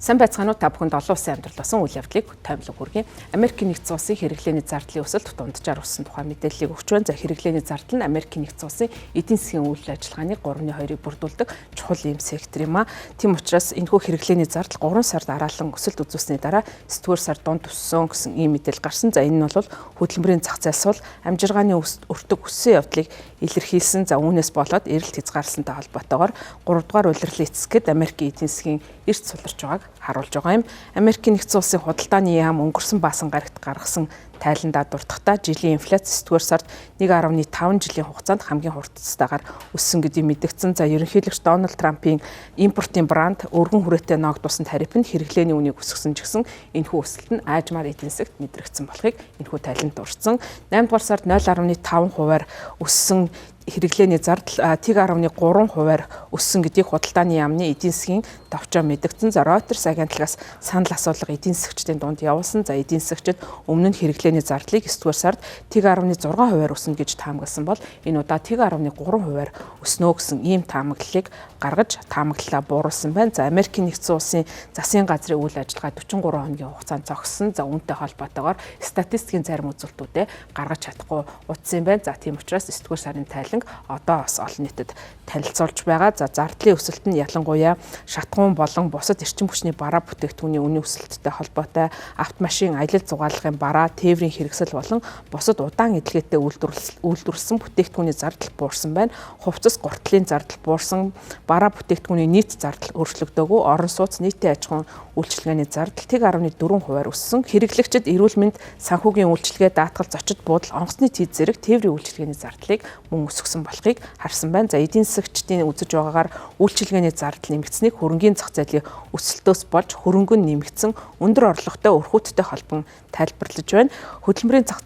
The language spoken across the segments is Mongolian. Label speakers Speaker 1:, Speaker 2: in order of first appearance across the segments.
Speaker 1: Сайн байцгаана уу, та бүхэнд олон улсын амьдрал болсон үйл явдлыг тоймлог хүргэе. Америкийн нэгдсэн улсын хэрэглээний зардлын өсөлт дунджаар өссөн тухай мэдээллийг өгч байна. За, хэрэглээний зардал нь Америкийн нэгдсэн улсын эдийн засгийн үйл ажиллагааны 3.2-ыг бүрдүүлдэг чухал ийм сектор юм а. Тийм учраас энэхүү хэрэглээний зардал 3 сард дараалан өсөлт үзүүлсэний дараа 9-р сар дунд өссөн гэсэн ийм мэдээлэл гарсан. За, энэ нь бол хөдөлмөрийн зах зээл сул амжиргааны өртөг өссөн явдлыг илэрхийлсэн. За, үүнээс болоод эрэлт хязгаарласантай холбоотойгоор 3 дугаар улирлын эцэсгэд Америкийн эдийн засгийн эрт суларч байгааг харуулж байгаа юм. Америкийн нэгдсэн улсын худалдааны яам өнгөрсөн баасан гарагт гаргасан тайландаа дурдахдаа жилийн инфляц 9-р сард 1.5 жилийн хугацаанд хамгийн хурдтайгаар өссөн гэдгийг мэдгдсэн. За, ерөнхийлөгч Дональд Трампын импортын бранд өргөн хүрээтэй ногдуулсан тариф нь хэрэглээний үнийг өсгөсөн ч гэсэн энэхүү өсөлт нь аажмаар эдийн засагт мэдрэгдсэн болохыг энэхүү тайланд дурдсан. 8 дугаар сард 0.5 хувиар өссөн хэрэглээний зардал 1.3 хувиар өссөн гэдгийг худалдааны яамны эдийн засгийн товчоо мэдгдсэн. За, Reuters агентлагаас санал асуулга эдийн засгчдын дунд явуулсан. За, эдийн засгчид өмнө нь хэрэглээний зардлыг 9-р сард 1.6 хувиар өснө гэж таамагласан бол энэ удаа 1.3 хувиар өснө гэсэн ийм таамаглалыг гаргаж таамаглалаа бууруулсан байна. За, Америкийн нэгдсэн улсын засгийн газрын үйл ажиллагаа 43 хоногийн хугацаанд зогссон. За, үүнтэй холбоотойгоор статистикийн зарим үзүүлэлтүүдээ гаргаж чадахгүй утсан юм байна. За, тийм учраас 9-р сарын тайланг одоо бас олон нийтэд танилцуулж байгаа. За, зардлын өсөлт нь ялангуяа шатхуун болон бусад эрчим хүчний бараа бүтээгдэхүүний үнийн өсөлттэй холбоотой, автомашин, аялал зугаалгын бараа, тээврийн хэрэгсэл болон бусад удаан эдлгээтэй үйлдвэрлэсэн бүтээгдэхүүний зардал буурсан байна. Хувцас гуртлын зардал буурсан, бараа бүтээгдэхүүний нийт зардал өөрчлөгдөөгүй, орон сууц, нийтийн аж ахуйн үйлчилгээний зардал 1.4 хувиар өссөн. Хэрэглэгчид эрүүл мэнд, санхүүгийн үйлчилгээ, даатгал, зочид буудал, онгоцны тийз зэрэг тээврийн үйлчилгээний зардлыг мөн өсгөсөн болохыг харсан байна. За, эдийн засгчдын үзэж байгаагаар үйлчилгээний зардал нэмэгдсэнийг хөрөнгийн зах зээлийн өсөлтөөс болж хөрөнгө нь нэмэгдсэн өндөр орлоготой өрхүүттэй холбон тайлбарлаж байна. Хөдөлмөрийн зах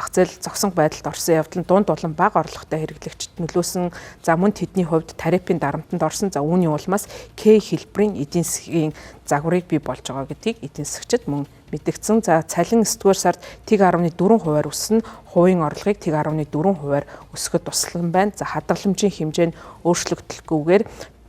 Speaker 1: зээл зогсон байдалд орсон явдал нь дунд болон бага орлоготой хэрэглэгчид нөлөөсөн. За, мөн тэдний хувьд тарифын дарамтанд орсон. За, үүний улмаас К хэлбэрийн эдийн засгийн загварыг бий болж байгаа гэдгийг эдийн засгчид мөн мэдгдсэн. За, цалин 9-р сард 1.4 хувиар өссөн, хувийн орлогыг 1.4 хувиар өсгөхөд туслан байна. За, хадгаламжийн хэмжээ нь өөрчлөгдөлгүйгээр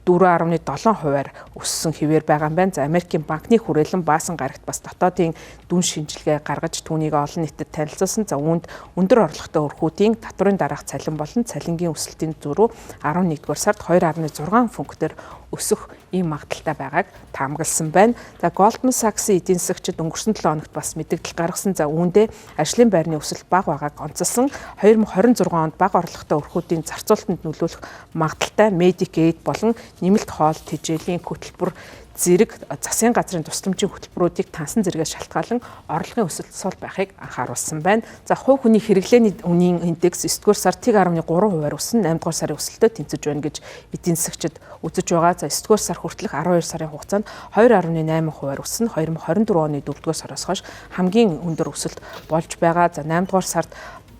Speaker 1: 4.7 хувиар өссөн хэвээр байгаа юм байна. За, Америкийн банкны хүрээлэн баасан гарагт бас дотоодын дүн шинжилгээ гаргаж түүнийг олон нийтэд танилцуулсан. За, үүнд өндөр орлоготой өрхүүдийн татврын дараах цалин болон цалингийн өсөлтийн зөрүү 11-р сард 2.6 функтээр өсөх ийм магадлалтай байгааг таамагласан байна. За, Goldman Sachs-ийн эдийн засагчид өнгөрсөн 7 хоногт бас мэдээлэл гаргасан. За, үүндээ ажлын байрны өсөлт бага байгааг онцолсон. 2026 онд бага орлоготой өрхүүдийн зарцуулалтанд нөлөөлөх магадлалтай Medicaid болон нэмэлт хоол тэжээлийн хөтөлбөр зэрэг засгийн газрын тусламжийн хөтөлбөрүүдийг тансан зэргээс шалтгаалan орлогын өсөлт сул байхыг анхааруулсан байна. За, хувь хүний хэрэглээний үнийн индекс 9-р сард 1.3 хувиар өссөн, 8-р сарын өсөлтөд тэнцэж байна гэж эдийн засагчид үзэж байгаа. За, 9-р сар хүртэлх 12 сарын хугацаанд 2.8 хувиар өссөн, 2024 оны 4-р сараас хойш хамгийн өндөр өсөлт болж байгаа. За, 8-р сард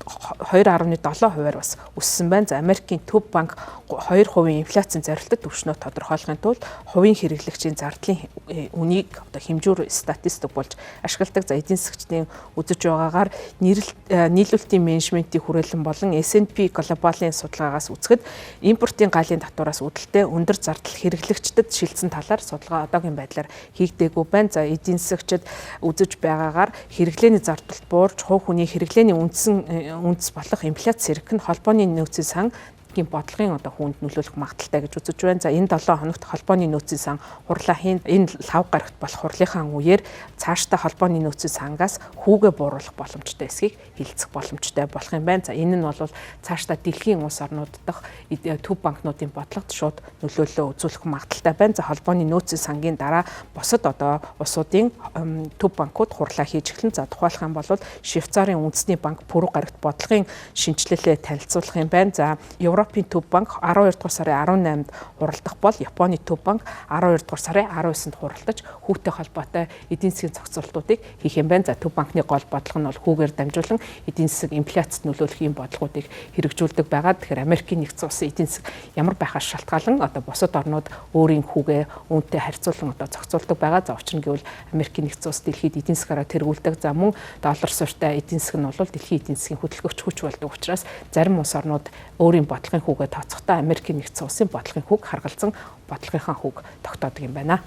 Speaker 1: 2.7 хувиар бас өссөн байна. За, Америкийн Төв банк 2% инфляцийн зорилтод түвшнөө тодорхойлохын тулд хувийн хэрэглэгчийн зардлын үнийг одоо хэмжүүр статистик болж ашигладаг. За, эдийн засгчдын үзэж байгаагаар нийлүүлэлтийн менежментийн хүрээлэн болон S&P Global-ын судалгаагаас үзэхэд импортын гаалын татвараас үүдэлтэй өндөр зардал хэрэглэгчдэд шилжсэн талаар судалгаа одоогийн байдлаар хийгдээгүй байна. За, эдийн засгчид үзэж байгаагаар хэрэглээний зардалд буурч хувь хүний хэрэглээний үндсэн үндэс болох инфляц зэрэг нь холбооны нөөцийн сан бодлогын одоо хүнд нөлөөлөх магадлалтай гэж үзэж байна. За, энэ 7 хоногт холбооны нөөцийн сан хурлаа хийн. Энэ лав гарагт болох хурлынхаа үеэр цаашдаа холбооны нөөцийн сангаас хүүгээ бууруулах боломжтой эсхийг хилцэх боломжтой болох юм байна. За, энэ нь бол цаашдаа дэлхийн улс орнууд дахь төв банкнуудын бодлогод шууд нөлөөллөө үзүүлэх магадлалтай байна. За, холбооны нөөцийн сангийн дараа бусад одоо улсуудын төв банкуд хурлаа хийж эхлэн. За, тухайлах юм бол Швейцарын үндэсний банк пүрэв гарагт бодлогын шинэчлэлээ танилцуулах юм байна. За, Европын төв банк 12 дугаар сарын 18-нд хуралдах бол Японы төв банк 12 дугаар сарын 19-нд хуралдаж хүүтэй холбоотой эдийн засгийн зохицуултуудыг хийх юм байна. За, төв банкны гол бодлого нь бол хүүгээр дамжуулан эдийн засаг инфляцид нөлөөлөх ийм бодлогоудыг хэрэгжүүлдэг байгаа. Тэгэхээр Америкийн нэгдсэн улсын эдийн засаг ямар байхаас шалтгаалan одоо бусад орнууд өөрийн хүүгээ үүнтэй харьцуулан одоо зохицуулдаг байгаа. За, учир нь гэвэл Америкийн нэгдсэн улс дэлхийд эдийн засгаараа тэргүүлдэг. За, мөн доллар суурьтай эдийн засаг нь бол дэлхийн эдийн засгийн хөдөлгөгч хүч болдог учраас зарим улс орнууд өөрийн бодлогын хүүгээ тооцохдоо Америкийн нэгдсэн улсын бодлогын хүүг харгалзан бодлогынхаа хүүг тогтоодог юм байна.